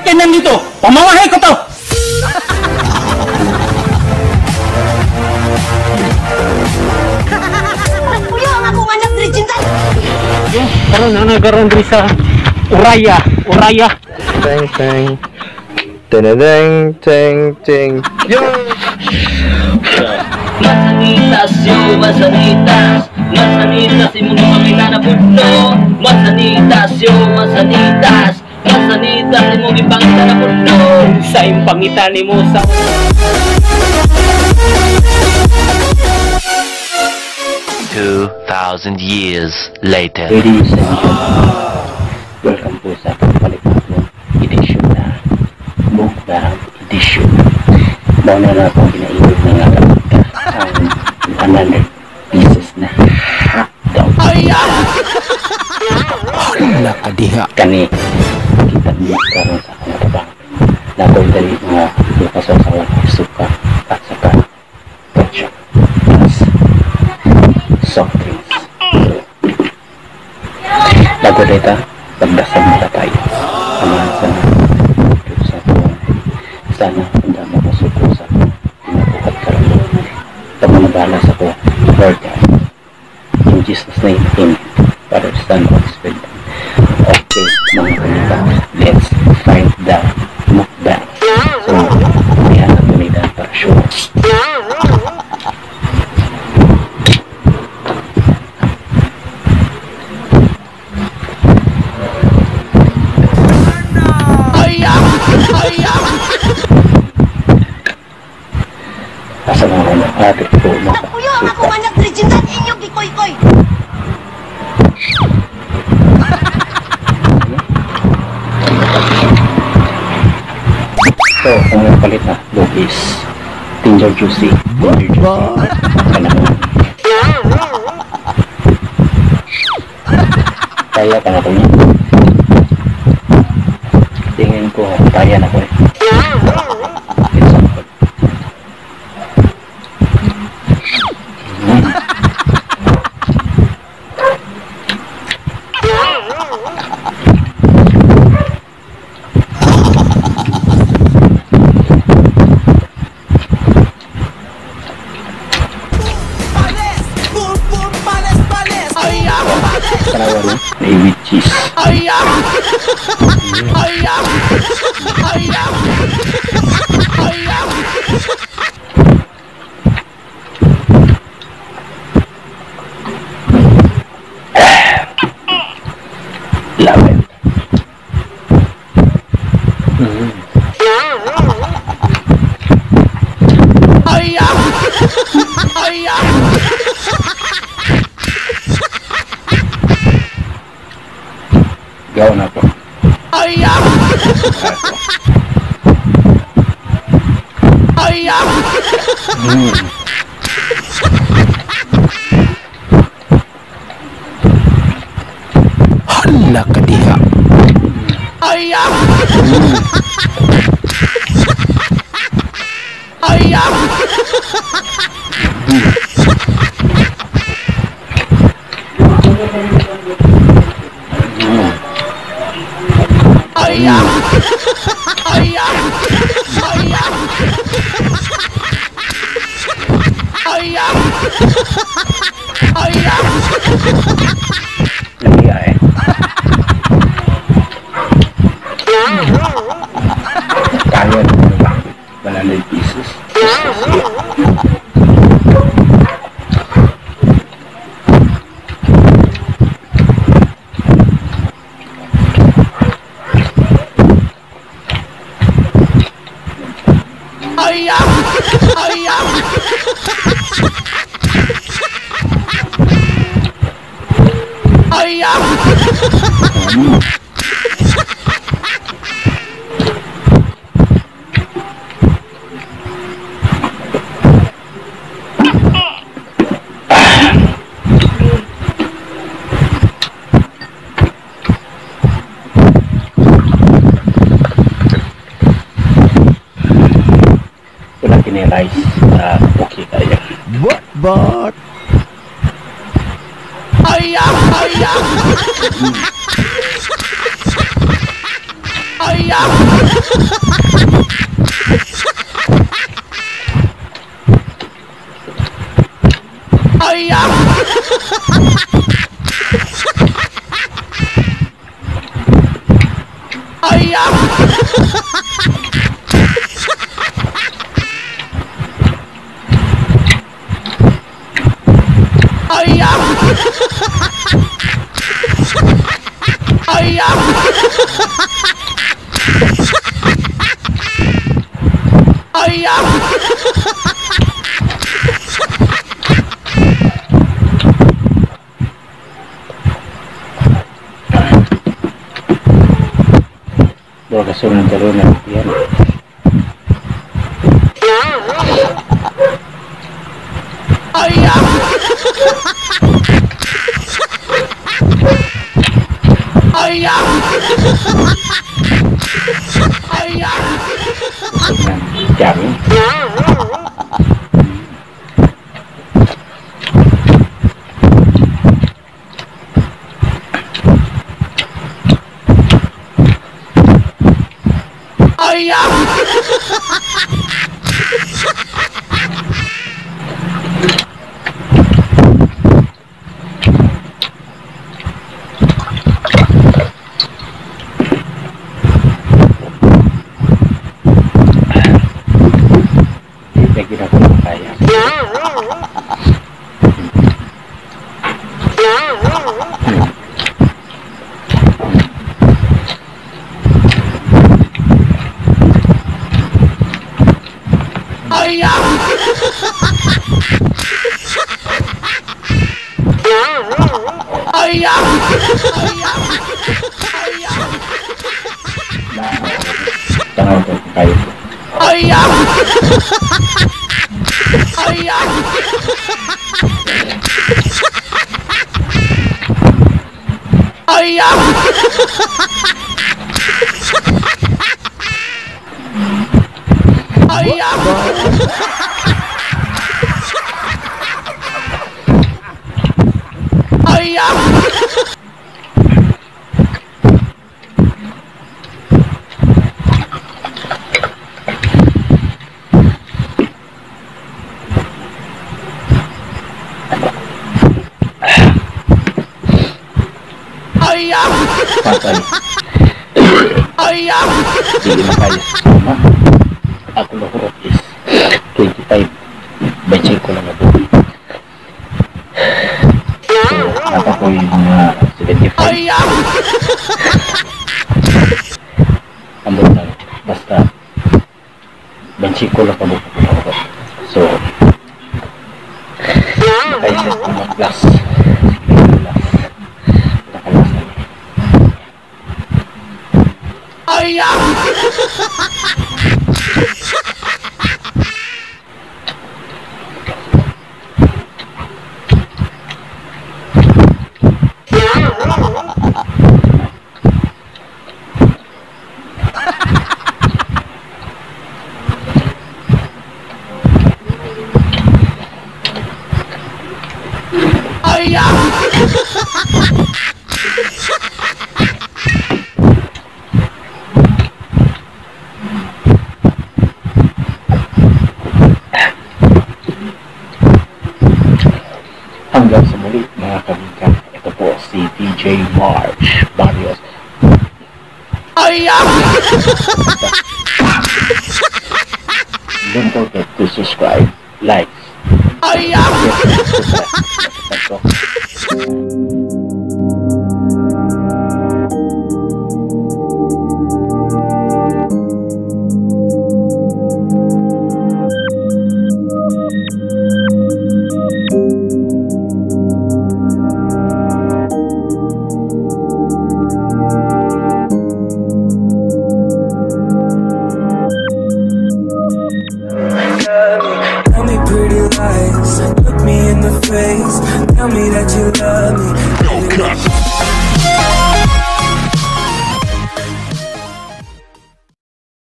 Balik kayo nandito! Pamamahay ko to! Kuya, ang akong anak diri cinta. Karon na nagaron diri sa Uraya, Uraya. Teng teng. Teng teng teng. Yo. Masanitas yo, masanitas. Masanitas imong pamilya na pudno. Masanitas yo, masanitas. Masanitas imong ipangita na pudno. Sa imong pangita nimo sa 2,000 years later. Ladies and gentlemen, welcome po sa panibagong edition na mukbang edition. Mauna na akong ginaibig ng nga ang 100 pieces na hotdog. Hala ka diha. Kani kita niyo karon sa akong tabang. Nakoy dali mga lukasaw-sawan suka at saka ketchup plus soft drinks. So, bago dito, pagdasal muna tayo. Amahan sana Diyos sa tuwan. Sana hindi makasuko sa pinabuhat karon. Pamanabala sa ko, Lord God. In Jesus' name, Amen. Father, Son, Holy Spirit. Okay, mga kanita, let's find the mukbang. So, ayan ang tumida para sure. Asa mga ano, ate ko, mga Kuya, ang akong anak diri cinta inyo gikoy-koy. So, kung may palit na lobis, ginger juicy, ginger juicy. Kailangan. Kaya pa na ko niya. Tingin ko, kaya na ko eh. It's all good. With cheese. Love it. Gawa na po. Hala ka diha. Nahiya eh. Kaya na ba? 100 pieces. Wala kini rice para okay tayo. What but? Kasunod karon na yan. Jaring. Hindi makaya sa suma. Ako na is 25. 25 ko lang ako. So, napa ko yung 75. Ambot lang. Basta 25 ko lang ako. So, makaya sa suma plus. Hanggang sa muli mga kaibigan, ito po si DJ March Barrios. Don't forget to subscribe, like, Tell me pretty lies, look me in the face. Tell me that you love me.